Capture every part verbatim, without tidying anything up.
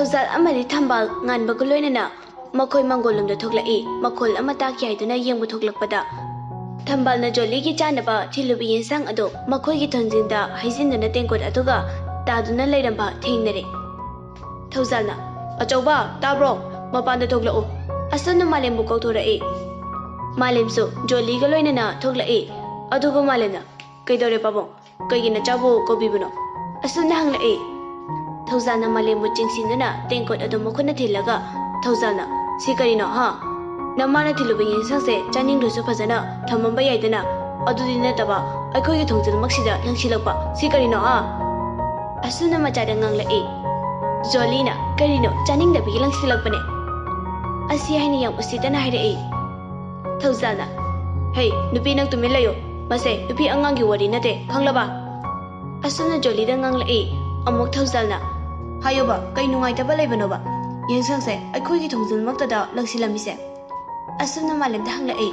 ꯊꯧꯖꯥꯜ ꯑꯃꯗꯤ ꯊꯝꯕꯥꯜ ꯉꯥꯟꯕꯒ ꯂꯣꯏꯅꯅ ꯃꯈꯣꯏ ꯃꯪꯒꯣꯜꯂꯣꯝꯗ ꯊꯣꯛꯂꯛꯏ꯫ ꯃꯈꯣꯜ ꯑꯃ ꯇꯥꯈꯤ ꯍꯥꯏꯗꯨꯅ ꯌꯦꯡꯕ ꯊꯣꯛꯂꯛꯄꯗ, ꯊꯝꯕꯥꯜꯅ ꯖꯣꯂꯤꯒꯤ ꯆꯥꯅꯕ ꯊꯤꯜꯂꯨꯕ ꯌꯦꯟꯁꯥꯡ ꯑꯗꯨ ꯃꯈꯣꯏꯒꯤ ꯊꯣꯡꯖꯤꯟꯗ ꯍꯩꯖꯤꯟꯗꯨꯅ ꯇꯦꯡꯀꯣꯠ ꯑꯗꯨꯒ ꯇꯥꯗꯨꯅ ꯂꯩꯔꯝꯕ ꯊꯦꯡꯅꯔꯦ꯫ ꯊꯧꯖꯥꯜꯅ, "ꯑꯆꯧꯕ, ꯇꯥꯕ꯭ꯔꯣ? ꯃꯄꯥꯟꯗ ꯊꯣꯛꯂꯛꯎ꯫" ꯑꯁꯨꯝꯅ ꯃꯥꯂꯦꯝꯕꯨ ꯀꯧꯊꯣꯔꯛꯏ꯫ ꯃꯥꯂꯦꯝꯁꯨ ꯖꯣꯂꯤꯒ ꯂꯣꯏꯅꯅ ꯊꯣꯛꯂꯛꯏ꯫ ꯑꯗꯨꯒ ꯃꯥꯂꯦꯝꯅ, "ꯀꯩꯗꯧꯔꯦ ꯄꯥꯕꯨꯡ? ꯀꯩꯒꯤ ꯅꯆꯥꯕꯨ ꯀꯧꯕꯤꯕꯅꯣ?" ꯑꯁꯨꯝꯅ ꯍꯪꯂꯛꯏ꯫ ꯊꯧꯖꯥꯜꯅ ꯃꯥꯂꯦꯝꯕꯨ ꯆꯤꯡꯁꯤꯟꯗꯨꯅ ꯇꯦꯡꯀꯣꯠ ꯑꯗꯨ ꯃꯈꯨꯠꯅ ꯊꯤꯜꯂꯒ, ꯊꯧꯖꯥꯜꯅ, "ꯁꯤ ꯀꯔꯤꯅꯣ, ꯍꯥ? ꯅꯃꯥꯅ ꯊꯤꯜꯂꯨꯕ ꯌꯦꯟꯁꯥꯡꯁꯦ ꯆꯥꯅꯤꯡꯗ꯭ꯔꯁꯨ ꯐꯖꯅ ꯊꯝꯃꯝꯕ ꯌꯥꯏꯗꯅ, ꯑꯗꯨꯗꯤ ꯅꯠꯇꯕ ꯑꯩꯈꯣꯏꯒꯤ ꯊꯣꯡꯖꯤꯜꯃꯛꯁꯤꯗ ꯂꯪꯁꯤꯜꯂꯛꯄ ꯁꯤ ꯀꯔꯤꯅꯣ, ꯍꯥ?" ꯑꯁꯨꯝꯅ ꯃꯆꯥꯗ ꯉꯥꯡꯂꯛꯏ꯫ ꯖꯣꯂꯤꯅ, "ꯀꯔꯤꯅꯣ, ꯆꯥꯅꯤꯡꯗꯕꯒꯤ ꯂꯪꯁꯤꯜꯂꯛꯄꯅꯦ?" ꯑꯁꯤ ꯍꯥꯏꯅ ꯌꯥꯝ ꯎꯁꯤꯠꯇꯅ ꯍꯥꯏꯔꯛꯏ꯫ ꯊꯧꯖꯥꯜꯅ, "ꯍꯦ, ꯅꯨꯄꯤ, ꯅꯪ ꯇꯨꯃꯤꯟ ꯂꯩꯌꯨ꯫ ꯃꯁꯦ ꯅꯨꯄꯤ ꯑꯉꯥꯡꯒꯤ ꯋꯥꯔꯤ ꯅꯠꯇꯦ, ꯈꯪꯂꯕ?" ꯑꯁꯨꯝꯅ ꯖꯣꯂꯤꯗ ꯉꯥꯡꯂꯛꯏ꯫ ꯑꯃꯨꯛ ꯊꯧꯖꯥꯜꯅ, "ꯍꯥꯏꯌꯣꯕ, ꯀꯩ ꯅꯨꯡꯉꯥꯏꯇꯕ ꯂꯩꯕꯅꯣꯕ? ꯌꯦꯟꯁꯥꯡꯁꯦ ꯑꯩꯈꯣꯏꯒꯤ ꯊꯣꯡꯖꯤꯜꯃꯛꯇꯗ ꯂꯪꯁꯤꯜꯂꯝꯃꯤꯁꯦ?" ꯑꯁꯨꯝꯅ ꯃꯥꯂꯦꯝꯗ ꯍꯪꯂꯛꯏ꯫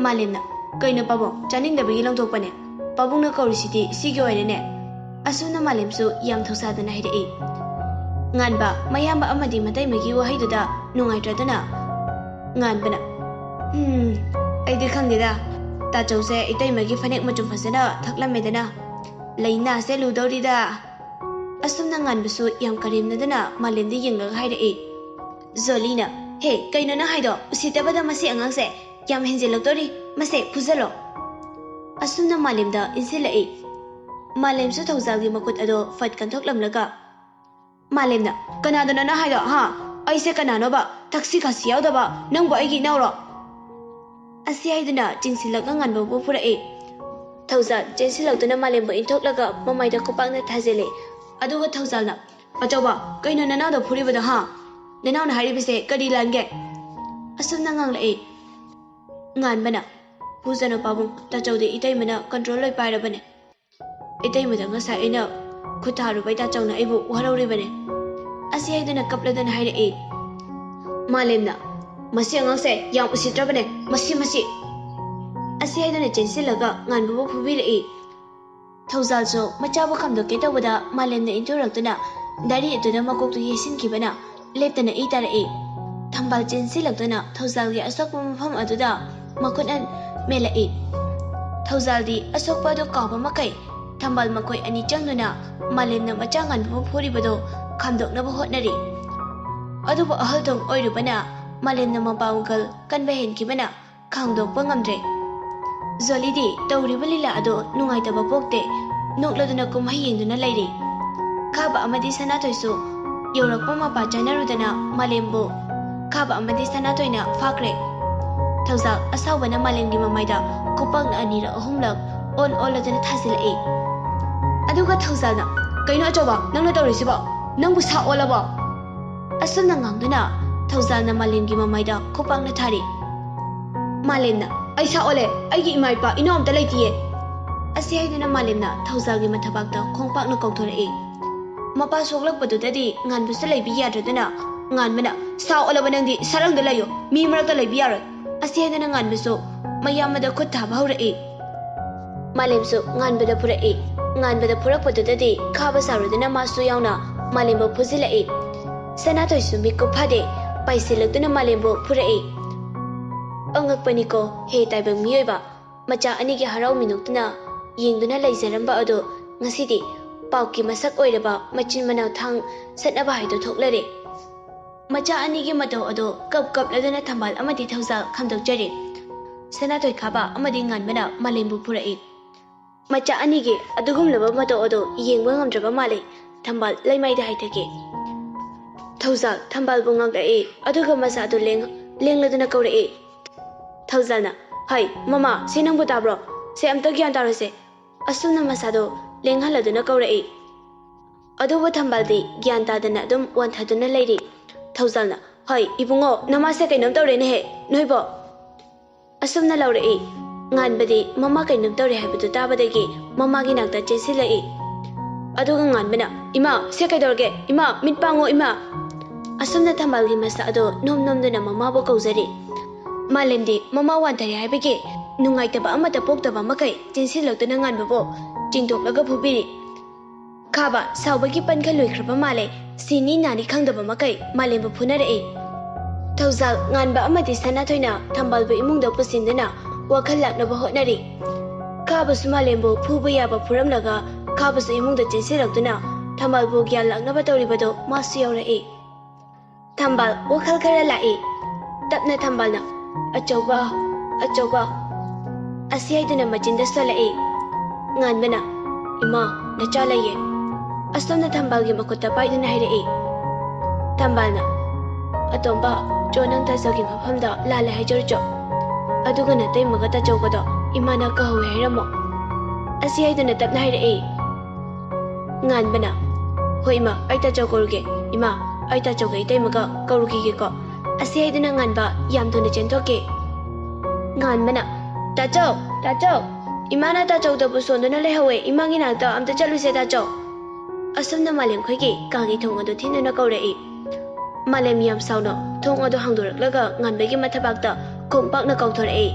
ꯃꯥꯂꯦꯝꯅ, "ꯀꯩꯅꯣ ꯄꯥꯕꯨꯡ, ꯆꯥꯅꯤꯡꯗꯕꯒꯤ ꯂꯪꯊꯣꯛꯄꯅꯦ꯫ ꯄꯥꯕꯨꯡꯅ ꯀꯧꯔꯤꯁꯤꯗꯤ ꯁꯤꯒꯤ ꯑꯣꯏꯔꯦꯅꯦ?" ꯑꯁꯨꯝꯅ ꯃꯥꯂꯦꯝꯁꯨ ꯌꯥꯝ ꯊꯧꯁꯥꯗꯅ ꯍꯥꯏꯔꯛꯏ꯫ ꯉꯥꯟꯕ, ꯃꯌꯥꯝꯕ ꯑꯃꯗꯤ ꯃꯇꯩꯃꯒꯤ ꯋꯥꯍꯩꯗꯨꯗ ꯅꯨꯡꯉꯥꯏꯇ꯭ꯔꯗꯅ ꯉꯥꯟꯕꯅ, "ꯎꯝ, ꯑꯩꯗꯤ ꯈꯪꯗꯦꯗ꯫ ꯇꯥꯆꯧꯁꯦ ꯏꯇꯩꯃꯒꯤ ꯐꯅꯦꯛ ꯃꯆꯨꯝ ꯐꯖꯅ ꯊꯛꯂꯝꯃꯦꯗꯅ꯫ ꯂꯩꯅꯥꯁꯦ ꯂꯨꯗꯧꯔꯤꯗ꯫" ꯑꯁꯨꯝꯅ ꯉꯥꯟꯕꯁꯨ ꯌꯥꯝ ꯀꯔꯦꯝꯅꯗꯅ ꯃꯥꯂꯦꯝꯗ ꯌꯦꯡꯂꯒ ꯍꯥꯏꯔꯛꯏ꯫ ꯖꯣꯂꯤꯅ, "ꯍꯦ, ꯀꯩꯅꯣ ꯅꯪ ꯍꯥꯏꯗꯣ? ꯎꯁꯤꯠꯇꯕꯗ ꯃꯁꯤ ꯑꯉꯥꯡꯁꯦ ꯌꯥꯝ ꯍꯦꯟꯖꯤꯜꯂꯛꯇꯣꯔꯤ꯫ ꯃꯁꯦ ꯐꯨꯖꯜꯂꯣ꯫" ꯑꯁꯨꯝꯅ ꯃꯥꯂꯦꯝꯗ ꯏꯟꯁꯤꯜꯂꯛꯏ꯫ ꯃꯥꯂꯦꯝꯁꯨ ꯊꯧꯖꯥꯜꯒꯤ ꯃꯈꯨꯠ ꯑꯗꯣ ꯐꯠ ꯀꯟꯊꯣꯛꯂꯝꯂꯒ, ꯃꯥꯂꯦꯝꯅ, "ꯀꯅꯥꯗꯅꯣ ꯅꯪ ꯍꯥꯏꯗꯣ, ꯍꯥ? ꯑꯩꯁꯦ ꯀꯅꯥꯅꯣꯕ? ꯊꯛꯁꯤ ꯈꯥꯁꯤ ꯌꯥꯎꯗꯕ ꯅꯪꯕꯨ ꯑꯩꯒꯤ ꯏꯅꯥꯎꯔꯣ?" ꯑꯁꯤ ꯍꯥꯏꯗꯨꯅ ꯆꯤꯡꯁꯤꯜꯂꯒ ꯉꯥꯟꯕꯕꯨ ꯐꯨꯔꯛꯏ꯫ ꯊꯧꯖꯥꯜ ꯆꯦꯟꯁꯤꯜꯂꯛꯇꯨꯅ ꯃꯥꯂꯦꯝꯕꯨ ꯏꯟꯊꯣꯛꯂꯒ ꯃꯃꯥꯏꯗ ꯈꯨꯄꯥꯛꯅ ꯊꯥꯖꯤꯜꯂꯤ꯫ ꯑꯗꯨꯒ ꯊꯧꯖꯥꯜꯅ, "ꯑꯆꯧꯕ, ꯀꯩꯅꯣ ꯅꯅꯥꯎꯗ ꯐꯨꯔꯤꯕꯗꯣ, ꯍꯥ? ꯅꯅꯥꯎꯅ ꯍꯥꯏꯔꯤꯕꯁꯦ ꯀꯔꯤ ꯂꯥꯟꯒꯦ?" ꯑꯁꯨꯝꯅ ꯉꯥꯡꯂꯛꯏ꯫ ꯉꯥꯟꯕꯅ, "ꯐꯨꯖꯅꯨ ꯄꯥꯕꯨꯡ, ꯇꯥꯆꯧꯗꯤ ꯏꯇꯩꯃꯅ ꯀꯟꯇ꯭ꯔꯣꯜ ꯂꯣꯏ ꯄꯥꯏꯔꯕꯅꯦ꯫ ꯏꯇꯩꯃꯗ ꯉꯁꯥꯏ ꯑꯩꯅ ꯈꯨꯠ ꯊꯥꯔꯨꯕꯩ ꯇꯥꯆꯧꯅ ꯑꯩꯕꯨ ꯋꯥꯔꯧꯔꯤꯕꯅꯦ꯫" ꯑꯁꯤ ꯍꯥꯏꯗꯨꯅ ꯀꯞꯂꯗꯨꯅ ꯍꯥꯏꯔꯛꯏ꯫ ꯃꯥꯂꯦꯝꯅ, "ꯃꯁꯤ ꯑꯉꯥꯡꯁꯦ ꯌꯥꯝ ꯎꯁꯤꯠꯇ꯭ꯔꯕꯅꯦ, ꯃꯁꯤ, ꯃꯁꯤ!" ꯑꯁꯤ ꯍꯥꯏꯗꯨꯅ ꯆꯦꯟꯁꯤꯜꯂꯒ ꯉꯥꯟꯕꯕꯨ ꯐꯨꯕꯤꯔꯛꯏ꯫ ꯊꯧꯖꯥꯜꯁꯨ ꯃꯆꯥꯕꯨ ꯈꯥꯝꯗꯣꯛꯀꯦ ꯇꯧꯕꯗ ꯃꯥꯂꯦꯝꯅ ꯏꯟꯊꯣꯔꯛꯇꯨꯅ ꯗꯥꯏꯔꯤ ꯑꯗꯨꯗ ꯃꯀꯣꯛꯇꯨ ꯌꯩꯁꯤꯟꯈꯤꯕꯅ ꯂꯦꯞꯇꯅ ꯏ ꯇꯥꯔꯛꯏ꯫ ꯊꯝꯕꯥꯜ ꯆꯦꯟꯁꯤꯜꯂꯛꯇꯨꯅ ꯊꯧꯖꯥꯜꯒꯤ ꯑꯁꯣꯛꯄ ꯃꯐꯝ ꯑꯗꯨꯗ ꯃꯈꯨꯠꯅ ꯃꯦꯜꯂꯛꯏ꯫ ꯊꯧꯖꯥꯜꯗꯤ ꯑꯁꯣꯛꯄ ꯑꯗꯨ ꯀꯥꯎꯕ ꯃꯈꯩ ꯊꯝꯕꯥꯜ ꯃꯈꯣꯏ ꯑꯅꯤ ꯆꯪꯗꯨꯅ ꯃꯥꯂꯦꯝꯅ ꯃꯆꯥ ꯉꯥꯟꯕꯕꯨ ꯐꯨꯔꯤꯕꯗꯨ ꯈꯥꯝꯗꯣꯛꯅꯕ ꯍꯣꯠꯅꯔꯤ꯫ ꯑꯗꯨꯕꯨ ꯑꯍꯜ ꯊꯣꯡ ꯑꯣꯏꯔꯨꯕꯅ ꯃꯥꯂꯦꯝꯅ ꯃꯄꯥꯡꯒꯜ ꯀꯟꯕ ꯍꯦꯟꯈꯤꯕꯅ ꯈꯥꯡꯗꯣꯛꯄ ꯉꯝꯗ꯭ꯔꯦ꯫ ꯖꯣꯂꯤꯗꯤ ꯇꯧꯔꯤꯕ ꯂꯤꯂꯥ ꯑꯗꯨ ꯅꯨꯡꯉꯥꯏꯇꯕ ꯄꯣꯛꯇꯦ, ꯅꯣꯛꯂꯗꯨꯅ ꯀꯨꯝꯍꯩ ꯌꯦꯡꯗꯨꯅ ꯂꯩꯔꯤ꯫ ꯈꯥꯕ ꯑꯃꯗꯤ ꯁꯅꯥꯊꯣꯏꯁꯨ ꯌꯧꯔꯛꯄ ꯃꯄꯥ ꯆꯥꯅꯔꯨꯗꯅ ꯃꯥꯂꯦꯝꯕꯨ ꯈꯥꯕ ꯑꯃꯗꯤ ꯁꯅꯥꯊꯣꯏꯅ ꯐꯥꯈ꯭ꯔꯦ꯫ ꯊꯧꯖꯥꯜ ꯑꯁꯥꯎꯕꯅ ꯃꯥꯂꯦꯝꯒꯤ ꯃꯃꯥꯏꯗ ꯈꯨꯄꯥꯛꯅ ꯑꯅꯤꯔꯛ ꯑꯍꯨꯝꯂꯛ ꯑꯣꯟ ꯑꯣꯜꯂꯗꯨꯅ ꯊꯥꯖꯤꯜꯂꯛꯏ꯫ ꯑꯗꯨꯒ ꯊꯧꯖꯥꯜꯅ, "ꯀꯩꯅꯣ ꯑꯆꯧꯕ, ꯅꯪꯅ ꯇꯧꯔꯤꯁꯤꯕꯣ? ꯅꯪꯕꯨ ꯁꯥ ꯑꯣꯜꯂꯕꯣ?" ꯑꯁꯨꯝꯅ ꯉꯥꯡꯗꯨꯅ ꯊꯧꯖꯥꯜꯅ ꯃꯥꯂꯦꯝꯒꯤ ꯃꯃꯥꯏꯗ ꯈꯨꯄꯥꯛꯅ ꯊꯥꯔꯤ꯫ ꯃꯥꯂꯦꯝꯅ, "ꯑꯩ ꯁꯥ ꯑꯣꯜꯂꯦ, ꯑꯩꯒꯤ ꯏꯃꯥ ꯏꯄꯥ ꯏꯅꯥꯎ ꯑꯝꯇ ꯂꯩꯇꯤꯌꯦ!" ꯑꯁꯤ ꯍꯥꯏꯗꯨꯅ ꯃꯥꯂꯦꯝꯅ ꯊꯧꯖꯥꯜꯒꯤ ꯃꯊꯕꯥꯛꯇ ꯈꯣꯡꯄꯥꯛꯅ ꯀꯧꯊꯣꯔꯛꯏ꯫ ꯃꯄꯥ ꯁꯣꯛꯂꯛꯄꯗꯨꯗꯗꯤ ꯉꯥꯟꯕꯁꯨ ꯂꯩꯕꯤ ꯌꯥꯗ꯭ꯔꯗꯨꯅ ꯉꯥꯟꯕꯅ, "ꯁꯥ ꯑꯣꯜꯂꯕ ꯅꯪꯗꯤ ꯁꯔꯪꯗ ꯂꯩꯌꯨ, ꯃꯤ ꯃꯔꯛꯇ ꯂꯩꯕꯤ ꯌꯥꯔꯣꯏ!" ꯑꯁꯤ ꯍꯥꯏꯗꯨꯅ ꯉꯥꯟꯕꯁꯨ ꯃꯌꯥꯝꯕꯗ ꯈꯨꯠ ꯊꯥꯕ ꯍꯧꯔꯛꯏ꯫ ꯃꯥꯂꯦꯝꯁꯨ ꯉꯥꯟꯕꯗ ꯐꯨꯔꯛꯏ꯫ ꯉꯥꯟꯕꯗ ꯐꯨꯔꯛꯄꯗꯨꯗꯗꯤ ꯈꯥꯕ ꯁꯥꯔꯨꯗꯨꯅ ꯃꯥꯁꯨ ꯌꯥꯎꯅ ꯃꯥꯂꯦꯝꯕꯨ ꯐꯨꯖꯤꯜꯂꯛꯏ꯫ ꯁꯅꯥꯊꯣꯏꯁꯨ ꯃꯤꯀꯨꯞ ꯐꯥꯗꯦ, ꯄꯥꯏꯁꯤꯜꯂꯛꯇꯨꯅ ꯃꯥꯂꯦꯝꯕꯨ ꯐꯨꯔꯛꯏ꯫ ꯑꯉꯛꯄꯅꯤꯀꯣ ꯍꯦ ꯇꯥꯏꯕꯪ ꯃꯤꯑꯣꯏꯕ, ꯃꯆꯥ ꯑꯅꯤꯒꯤ ꯍꯔꯥꯎ ꯃꯤꯅꯣꯛꯇꯨꯅ ꯌꯦꯡꯗꯨꯅ ꯂꯩꯖꯔꯝꯕ ꯑꯗꯨ ꯉꯁꯤꯗꯤ ꯄꯥꯞꯀꯤ ꯃꯁꯛ ꯑꯣꯏꯔꯕ ꯃꯆꯤꯟ ꯃꯅꯥꯎ ꯊꯥꯡ ꯁꯠꯅꯕ ꯍꯥꯏꯗꯨ ꯊꯣꯛꯂꯔꯦ꯫ ꯃꯆꯥ ꯑꯅꯤꯒꯤ ꯃꯇꯧ ꯑꯗꯨ ꯀꯞ ꯀꯞꯂꯗꯨꯅ ꯊꯝꯕꯥꯜ ꯑꯃꯗꯤ ꯊꯧꯖꯥꯜ ꯈꯥꯝꯗꯣꯛꯆꯔꯤ꯫ ꯁꯅꯥꯊꯣꯏ ꯈꯥꯕ ꯑꯃꯗꯤ ꯉꯥꯟꯕꯅ ꯃꯥꯂꯦꯝꯕꯨ ꯐꯨꯔꯛꯏ꯫ ꯃꯆꯥ ꯑꯅꯤꯒꯤ ꯑꯗꯨꯒꯨꯝꯂꯕ ꯃꯇꯧ ꯑꯗꯨ ꯌꯦꯡꯕ ꯉꯝꯗ꯭ꯔꯕ ꯃꯥꯜꯂꯦ꯫ ꯊꯝꯕꯥꯜ ꯂꯩꯃꯥꯏꯗ ꯍꯥꯏꯊꯈꯤ꯫ ꯊꯧꯖꯥꯜ ꯊꯝꯕꯥꯜꯕꯨ ꯉꯥꯛꯂꯛꯏ, ꯑꯗꯨꯒ ꯃꯁꯥꯗꯨ ꯂꯦꯡ-, ꯂꯦꯡꯂꯗꯨꯅ ꯀꯧꯔꯛꯏ꯫ ꯊꯧꯖꯥꯜꯅ, "ꯍꯩ, ꯃꯃꯥ, ꯁꯤ ꯅꯪꯕꯨ ꯇꯥꯕ꯭ꯔꯣ? ꯁꯦ, ꯑꯝꯇ ꯒ꯭ꯌꯥꯟ ꯇꯥꯔꯣꯁꯦ!" ꯑꯁꯨꯝꯅ ꯃꯁꯥꯗꯨ ꯂꯦꯡꯍꯜꯂꯗꯨꯅ ꯀꯧꯔꯛꯏ꯫ ꯑꯗꯨꯕꯨ ꯊꯝꯕꯥꯜꯗꯤ ꯒ꯭ꯌꯥꯟ ꯇꯥꯗꯅ ꯑꯗꯨꯝ ꯋꯥꯟꯊꯗꯨꯅ ꯂꯩꯔꯤ꯫ ꯊꯧꯖꯥꯜꯅ, "ꯍꯩ, ꯏꯕꯨꯡꯉꯣ, ꯅꯃꯥꯁꯦ ꯀꯩꯅꯣꯝ ꯇꯧꯔꯦꯅꯦꯍꯦ, ꯅꯣꯏꯕꯣ!" ꯑꯁꯨꯝꯅ ꯂꯥꯎꯔꯛꯏ꯫ ꯉꯥꯟꯕꯗꯤ ꯃꯃꯥ ꯀꯩꯅꯣꯝ ꯇꯧꯔꯦ ꯍꯥꯏꯕꯗꯨ ꯇꯥꯕꯗꯒꯤ ꯃꯃꯥꯒꯤ ꯅꯥꯛꯇ ꯆꯦꯟꯁꯤꯜꯂꯛꯏ꯫ ꯑꯗꯨꯒ ꯉꯥꯟꯕꯅ, "ꯏꯃꯥ, ꯁꯦ ꯀꯩꯗꯧꯔꯒꯦ? ꯏꯃꯥ, ꯃꯤꯠ ꯄꯥꯡꯉꯣ, ꯏꯃꯥ!" ꯑꯁꯨꯝꯅ ꯊꯝꯕꯥꯜꯒꯤ ꯃꯁꯥ ꯑꯗꯣ ꯅꯣꯝ ꯅꯣꯝꯗꯨꯅ ꯃꯃꯥꯕꯨ ꯀꯧꯖꯔꯤ꯫ ꯃꯥꯂꯦꯝꯗꯤ ꯃꯃꯥ ꯋꯥꯟꯊꯔꯦ ꯍꯥꯏꯕꯒꯤ ꯅꯨꯡꯉꯥꯏꯇꯕ ꯑꯃꯠꯇ ꯄꯣꯛꯇꯕ ꯃꯈꯩ ꯆꯦꯟꯁꯤꯜꯂꯛꯇꯨꯅ ꯉꯥꯟꯕꯕꯨ ꯆꯤꯡꯗꯣꯛꯂꯒ ꯐꯨꯕꯤꯔꯤ꯫ ꯈꯥꯕ ꯁꯥꯎꯕꯒꯤ ꯄꯟꯈ ꯂꯣꯏꯈ꯭ꯔꯕ ꯃꯥꯜꯂꯦ꯫ ꯁꯤꯅꯤ ꯅꯥꯅꯤ ꯈꯪꯗꯕ ꯃꯈꯩ ꯃꯥꯂꯦꯝꯕꯨ ꯐꯨꯅꯔꯛꯏ꯫ ꯊꯧꯖꯥꯜ, ꯉꯥꯟꯕ ꯑꯃꯗꯤ ꯁꯅꯥꯊꯣꯏꯅ ꯊꯝꯕꯥꯜꯕꯨ ꯏꯃꯨꯡꯗ ꯄꯨꯁꯤꯟꯗꯨꯅ ꯋꯥꯈꯜ ꯂꯥꯛꯅꯕ ꯍꯣꯠꯅꯔꯤ꯫ ꯈꯥꯕꯁꯨ ꯃꯥꯂꯦꯝꯕꯨ ꯐꯨꯕ ꯌꯥꯕ ꯐꯨꯔꯝꯂꯒ ꯈꯥꯕꯁꯨ ꯏꯃꯨꯡꯗ ꯆꯦꯟꯁꯤꯜꯂꯛꯇꯨꯅ ꯊꯝꯕꯥꯜꯕꯨ ꯒ꯭ꯌꯥꯟ ꯂꯥꯛꯅꯕ ꯇꯧꯔꯤꯕꯗꯨ ꯃꯥꯁꯨ ꯌꯥꯎꯔꯛꯏ꯫ ꯊꯝꯕꯥꯜ ꯋꯥꯈꯜ ꯈꯔ ꯂꯥꯛꯏ꯫ ꯇꯞꯅ ꯊꯝꯕꯥꯜꯅ, "ꯑꯆꯧꯕ, ꯑꯆꯧꯕ" ꯑꯁꯤ ꯍꯥꯏꯗꯨꯅ ꯃꯆꯤꯟꯗ ꯁꯣꯜꯂꯛꯏ꯫ ꯉꯥꯟꯕꯅ, "ꯏꯃꯥ, ꯅꯆꯥ ꯂꯩꯌꯦ?" ꯑꯁꯣꯝꯅ ꯊꯝꯕꯥꯜꯒꯤ ꯃꯈꯨꯠꯇ ꯄꯥꯏꯗꯨꯅ ꯍꯥꯏꯔꯛꯏ꯫ ꯊꯝꯕꯥꯜꯅ, "ꯑꯇꯣꯝꯕ, ꯆꯣ, ꯅꯪ ꯇꯥꯆꯧꯒꯤ ꯃꯐꯝꯗ ꯂꯥꯜꯂꯦ ꯍꯥꯏꯖꯔꯨꯆꯣ꯫ ꯑꯗꯨꯒ ꯅꯇꯩꯃꯒ ꯇꯥꯆꯧꯒꯗꯣ ꯏꯃꯥꯅ ꯀꯧꯍꯧꯋꯦ ꯍꯥꯏꯔꯝꯃꯣ" ꯑꯁꯤ ꯍꯥꯏꯗꯨꯅ ꯇꯞꯅ ꯍꯥꯏꯔꯛꯏ꯫ ꯉꯥꯟꯕꯅ, "ꯍꯣꯏ ꯏꯃꯥ, ꯑꯩ ꯇꯥꯆꯧ ꯀꯧꯔꯨꯒꯦ꯫ ꯏꯃꯥ, ꯑꯩ ꯇꯥꯆꯧꯒ ꯏꯇꯩꯃꯒ ꯀꯧꯔꯨꯈꯤꯒꯦꯀꯣ" ꯑꯁꯤ ꯍꯥꯏꯗꯨꯅ ꯉꯥꯟꯕ ꯌꯥꯝ ꯊꯨꯅ ꯆꯦꯟꯊꯣꯛꯈꯤ꯫ ꯉꯥꯟꯕꯅ, "ꯇꯥꯆꯧ, ꯇꯥꯆꯧ, ꯏꯃꯥꯅ ꯇꯥꯆꯧꯗꯕꯨ ꯁꯣꯟꯗꯨꯅ ꯂꯩꯍꯧꯋꯦ, ꯏꯃꯥꯒꯤ ꯅꯥꯛꯇ ꯑꯝꯇ ꯆꯠꯂꯨꯁꯦ ꯇꯥꯆꯧ" ꯑꯁꯨꯝꯅ ꯃꯥꯂꯦꯝ ꯈꯣꯏꯒꯤ ꯀꯥꯒꯤ ꯊꯣꯡ ꯑꯗꯨ ꯊꯤꯟꯗꯨꯅ ꯀꯧꯔꯛꯏ꯫ ꯃꯥꯂꯦꯝ ꯌꯥꯝ ꯁꯥꯎꯅ ꯊꯣꯡ ꯑꯗꯨ ꯍꯥꯡꯗꯣꯔꯛꯂꯒ ꯉꯥꯟꯕꯒꯤ ꯃꯊꯕꯥꯛꯇ ꯈꯣꯡꯄꯥꯛꯅ ꯀꯥꯎꯊꯣꯔꯛꯏ꯫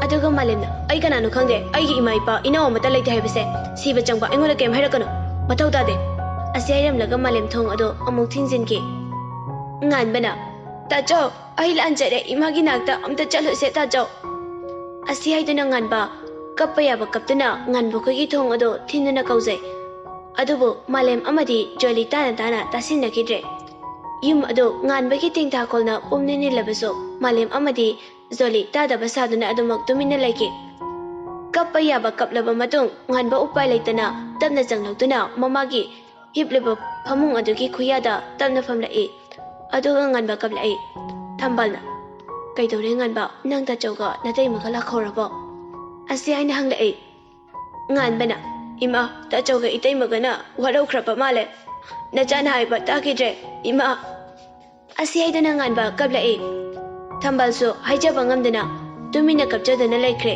ꯑꯗꯨꯒ ꯃꯥꯂꯦꯝꯅ, "ꯑꯩ ꯀꯅꯥꯅꯣ ꯈꯪꯗꯦ, ꯑꯩꯒꯤ ꯏꯃꯥ ꯏꯄꯥ ꯏꯅꯥꯎ ꯑꯃꯠꯇ ꯂꯩꯇꯦ ꯍꯥꯏꯕꯁꯦ ꯁꯤꯕ ꯆꯪꯕ ꯑꯩꯉꯣꯟꯗ ꯀꯩꯝ ꯍꯥꯏꯔꯛꯀꯅꯨ, ꯃꯊꯧ ꯇꯥꯗꯦ" ꯑꯁꯤ ꯍꯥꯏꯔꯝꯂꯒ ꯃꯥꯂꯦꯝ ꯊꯣꯡ ꯑꯗꯨ ꯑꯃꯨꯛ ꯊꯤꯡꯖꯤꯟꯈꯤ꯫ ꯉꯥꯟꯕꯅ, "ꯇꯥꯆꯧ, ꯑꯩ ꯂꯥꯟꯖꯔꯦ, ꯏꯃꯥꯒꯤ ꯅꯥꯛꯇ ꯑꯝꯇ ꯆꯠꯂꯨꯁꯦ ꯇꯥꯆꯧ" ꯑꯁꯤ ꯍꯥꯏꯗꯨꯅ ꯉꯥꯟꯕ ꯀꯞꯄ ꯌꯥꯕ ꯀꯞꯇꯨꯅ ꯉꯥꯟꯕ ꯈꯣꯏꯒꯤ ꯊꯣꯡ ꯑꯗꯨ ꯊꯤꯟꯗꯨꯅ ꯀꯧꯖꯩ꯫ ꯑꯗꯨꯕꯨ ꯃꯥꯂꯦꯝ ꯑꯃꯗꯤ ꯖꯣꯂꯤ ꯇꯥꯅ ꯇꯥꯅ ꯇꯥꯁꯤꯟꯅꯈꯤꯗ꯭ꯔꯦ꯫ ꯌꯨꯝ ꯑꯗꯨ ꯉꯥꯟꯕꯒꯤ ꯇꯦꯡꯊꯥꯈꯣꯜꯅ ꯄꯨꯝꯅ ꯅꯤꯜꯂꯕꯁꯨ ꯃꯥꯂꯦꯝ ꯑꯃꯗꯤ ꯖꯣꯂꯤ ꯇꯥꯗꯕ ꯁꯥꯗꯨꯅ ꯑꯗꯨꯃꯛ ꯇꯨꯃꯤꯟꯅ ꯂꯩꯈꯤ꯫ ꯀꯞꯄ ꯌꯥꯕ ꯀꯞꯂꯕ ꯃꯇꯨꯡ ꯉꯥꯟꯕ ꯎꯄꯥꯏ ꯂꯩꯇꯅ ꯇꯞꯅ ꯆꯪꯂꯛꯇꯨꯅ ꯃꯃꯥꯒꯤ ꯍꯤꯞꯂꯤꯕ ꯐꯃꯨꯡ ꯑꯗꯨꯒꯤ ꯈꯨꯌꯥꯗ ꯇꯞꯅ ꯐꯝꯂꯛꯏ꯫ ꯑꯗꯨꯒ ꯉꯥꯟꯕ ꯀꯞꯂꯛꯏ꯫ ꯊꯝꯕꯥꯜꯅ, "ꯀꯩꯗꯧꯔꯦ ꯉꯥꯟꯕ, ꯅꯪ ꯇꯥꯆꯧꯒ ꯅꯇꯩꯃꯒ ꯂꯥꯛꯍꯧꯔꯕꯣ?" ꯑꯁꯤ ꯍꯥꯏꯅ ꯍꯪꯂꯛꯏ꯫ ꯉꯥꯟꯕꯅ, "ꯏꯃꯥ, ꯇꯥꯆꯧꯒ ꯏꯇꯩꯃꯒꯅ ꯋꯥꯔꯧꯈ꯭ꯔꯕ ꯃꯥꯜꯂꯦ꯫ ꯅꯆꯥꯅ ꯍꯥꯏꯕ ꯇꯥꯈꯤꯗ꯭ꯔꯦ, ꯏꯃꯥ" ꯑꯁꯤ ꯍꯥꯏꯗꯨꯅ ꯉꯥꯟꯕ ꯀꯞꯂꯛꯏ꯫ ꯊꯝꯕꯥꯜꯁꯨ ꯍꯥꯏꯖꯕ ꯉꯝꯗꯅ ꯇꯨꯃꯤꯟꯅ ꯀꯞꯆꯗꯨꯅ ꯂꯩꯈ꯭ꯔꯦ꯫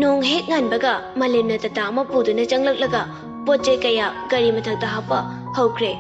ꯅꯣꯡ ꯍꯦꯛ ꯉꯥꯟꯕꯒ ꯃꯥꯂꯦꯝꯅ ꯇꯇꯥ ꯑꯃ ꯄꯨꯗꯨꯅ ꯆꯪꯂꯛꯂꯒ ꯄꯣꯠ ꯆꯩ ꯀꯌꯥ ꯒꯥꯔꯤ ꯃꯊꯛꯇ ꯍꯥꯞꯄ ꯍꯧꯈ꯭ꯔꯦ꯫